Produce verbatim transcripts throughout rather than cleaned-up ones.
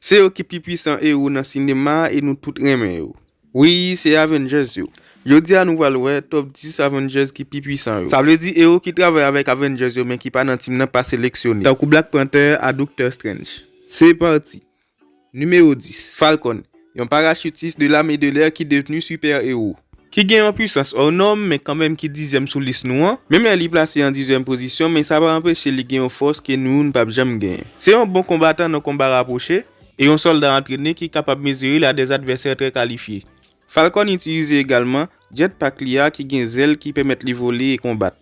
Se yo ki pi pwisan ewo nan sinema a e nou tout renmen yo. Wi, se Avengers yo. Jodi a nou pral wè top dis Avengers ki pi pwisan yo. Sa vle di ewo ki travay avèk Avengers yo men ki pa nan team nan pa seleksyone. Tankou Black Panther a Doctor Strange. Se pati. Nimewo dis, Falcon, yon parachitis de lame de lè ki devni sipè ewo. Ki gen yon pwisans hors norm men kanmenm ki dizyèm sou lis nou an. Menm lè li plase an dizyèm pozisyon men sa pa anpeche li gen yon fòs ke nou nou p ap janm genyen. Se yon bon konbatan nan konba rapwoche e yon sòlda antrene ki kapab mezire la dè advèsè trè kalifye. Falcon itilize egalman jetpack li a ki gen zèl ki pèmèt li vole e konbat.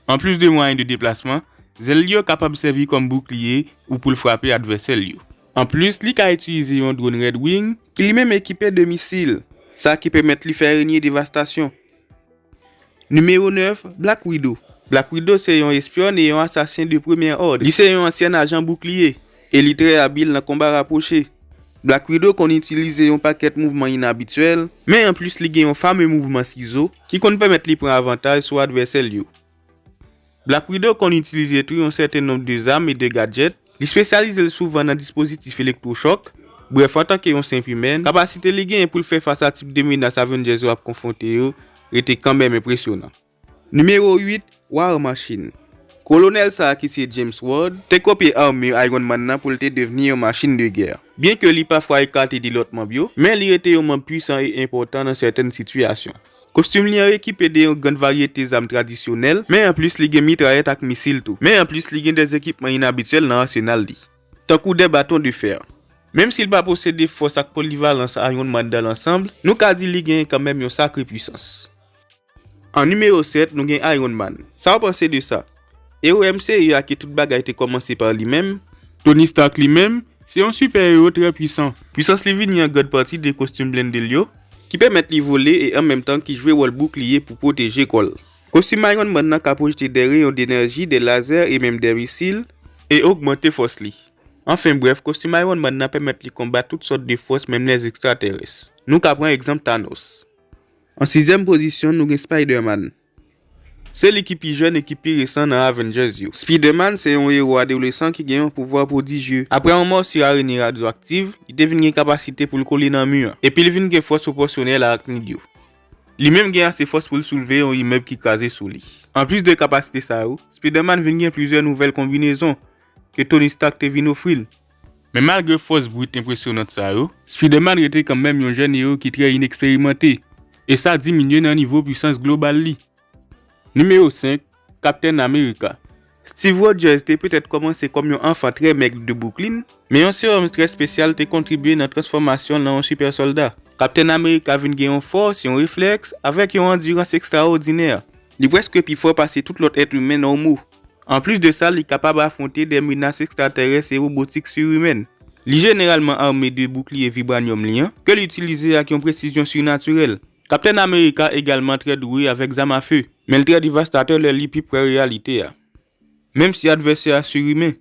Anplis de mwayen de deplasman, zèl li yo kapab sèvi kòm boukliye ou pou l frape advèsè l yo. Anplis, li ka itilize yon dwòn Red Wing ki li menm ekipe de misil, sa ki pèmèt li fè renye devastasyon. Nimewo nèf, Black Widow. Black Widow se yon espyòn e yon asasen de premyè òd. Li se yon ansyèn ajan boukliye e li trè abil nan konba rapwoche. Black Widow konn itilize yon pakèt mouvman inabityèl, men anplis li gen yon fame mouvman sizo ki konn pèmèt li pran avantaj sou advèsè l yo. Black Widow konn itilize tou yon sèten nonb de zam e de gadjèt. Li espesyalize l souvan nan dispozitif elektwochòk. Brèf, antanke yon senp imèn, kapasite li genyen pou l fè fas a tip de menas Avengers yo ap konfwonte yo rete kanmenm enpresyonan. Nimewo uit, War Machine. Kolonèl sa a ki se James Ward te kopye ame Iron Man nan pou l te devni yon machin de gè. Byenke li pafwa ekate de lòt manm yo, men li rete yon manm pwisan e enpòtan nan sèten sitiyasyon. Kostim li an ekipe de yon grann varyete zam tradisyonèl, men anplis li gen mitrayèt ak misil tou. Men anplis li gen de ekipman inabityèl nan asenal li, tankou de baton de fè. Menm si l pa posede fòs ak polivalans Iron Man dan lansanm, nou ka di li genyen kanmenm yon sakre pwisans. An nimewo sèt, nou gen Iron Man. Sa w panse de sa? Ewo M C U a ke tout bagay te kòmanse pa li menm. Tony Stark li menm, se yon sipè ewo trè pwisan. Pwisans li vini an grann pati de kostim blende l yo, ki pèmèt li vole e an menm tan ki jwe wòl boukliye pou pwoteje kò l. Kostim Iron Man nan ka pwojte de reyon de enèji, de lazè e menm de misil, e ogmante fòs li. Anfen brèf, kostim Iron Man nan pèmèt li konbat tout sòt de fòs, menm lè ekstratèrès. Nou ka pran egzanp Thanos. An sizyèm pozisyon, nou gen Spider-Man. Se li ki pi jèn e ki pi resan nan Avengers yo. Spider-Man se yon ewo adolesan ki gen yon pouvwa pwodijye. Aprè yon mòsi arenye radyoaktiv, li te vin gen kapasite pou l kole nan mi an, epi li vin gen fòs pwopòsyonèl araknid yo. Li menm gen ase fòs pou l soulve yon imèb ki kraze sou li. Anplis de kapasite sa yo, Spider-Man vin gen plizyè nouvèl konbinezon ke Tony Stark te vin ofri l. Men malgre fòs brit enpresyonant sa yo, Spider-Man rete kanmenm yon jèn ewo ki trè ineksperimante, e sa diminye nan nivo pwisans global li. Nimewo senk, Captain America. Steve Rogers te petèt kòmanse kòm yon anfan trè mèg de Brooklyn, men yon sewòm trè espesyal te kontribye nan transfòmasyon l nan yon sipè sòlda. Captain America vin gen yon fòs, yon reflèks, avèk yon andirans ekstraòdinè. Li prèske pi fò pase tout lòt èt imen nòmo. Anplis de sa, li kapab afwonte de menas ekstratèrès e wobotik sirimèn. Li jeneralman ame de boukliye vibranyòm li an, ke l itilize ak yon presizyon sinatirèl. Kaptenn Amerika egalman trè doure avèk zam afe, men l trè devastatè lè li pi pre reyalite a, menm si advèsè a sirimen.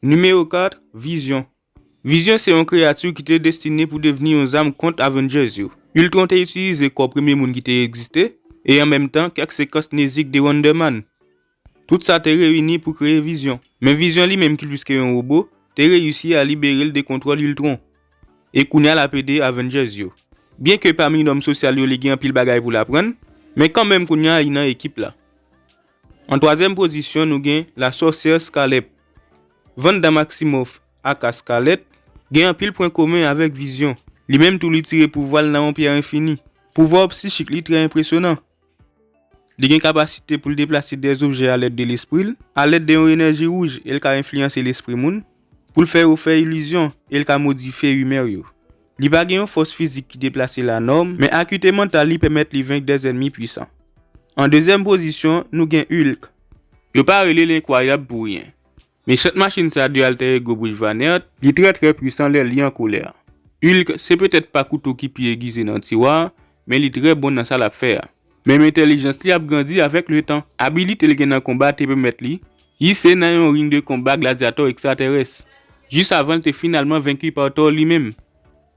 Nimewo kat, Vizyon. Vizyon se yon kreyati ki te destine pou devni yon zam kont Avengers yo. Ultron te itilize kò premye moun ki te egziste, e an menm tan kèk sekans nezik de Wonder Man. Tout sa te reyini pou kreye Vizyon. Men Vizyon li menm ki plis ke yon wobo, te reyisi a libere l de kontwòl Ultron. E kounye a l ap ede Avengers yo. Byenke pami nòm sosyal yo li gen anpil bagay pou l aprann, men kanmenm kounye a li nan ekip la. An twazyèm pozisyon nou gen La Sorcière Scarlet. Wanda Maximoff, aka Scarlet, gen anpil pwen komen avèk Vizyon. Li menm tou li tire pouvwa l nan yon pyè enfini. Pouvwa psichik li trè enpresyonan. Li gen kapasite pou l deplase de objè alèd de lespri l, alèd de yon enèji wouj, e l ka enfliyanse lespri moun, pou l fè yo fè ilizyon, e l ka modifye imè yo. Li pa gen yon fòs fizik ki deplase lanòm, men akite mantal li pèmèt li venk de ènmi pwisan. An dezyèm pozisyon, nou gen Hulk. Yo pa rele l Enkwayab pou ryen. Mechant machin sa de alter ego Bruce Banner, li trè trè pwisan lè li an kolè. Hulk se petèt pa kouto ki pi egize nan tiwa, men li trè bon nan sa l ap fè a. Menm entèlijans li ap grandi avèk letan. Abilite l gen nan konba te pèmèt li hise nan yon ring de konba gladyatò ekstratèrès, jis avan l te finalman venki pa Thor li menm.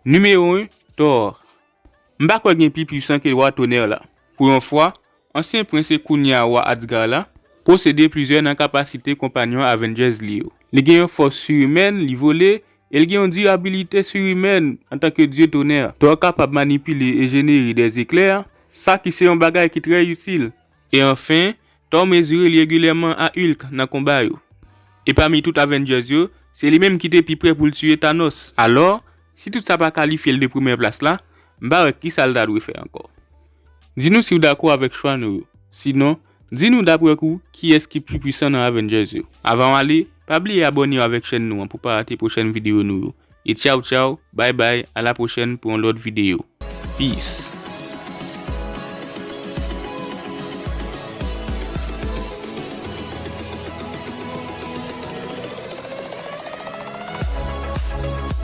Nimewo en, Thor. M pa kwè gen pi pwisan ke Wa Tonnerre la. Pou yon fwa, ansyen prens e kounye a wa Asgard la, posede plizyè nan kapasite konpanyon Avengers li yo. Li gen yon fòs sirimèn, li vole, E l gen yon dirabilite sirimèn antanke dye tonè. Thor kapab manipile e jenere dè zeklè, sa ki se yon bagay ki trè itil. E anfen, Thor mezire l regilyèman a Hulk nan konba yo. E pami tout Avengers yo, se li menm ki te pi prè pou l tiye Thanos. Alò, si tout sa pa kalifye l de premyè plas la, m pa wè kisa l ta dwe fè ankò. Di nou si w dakò avèk chwa nou yo. Sinon, di nou daprè w kiyès ki pi pwisan nan Avengers yo. Avan w ale, pa bliye abòne w avèk chèn nou an pou pa rate pwochèn videyo nou yo. E tchaw tchaw, bay bay, a la pwochèn pou yon lòt videyo. Peace.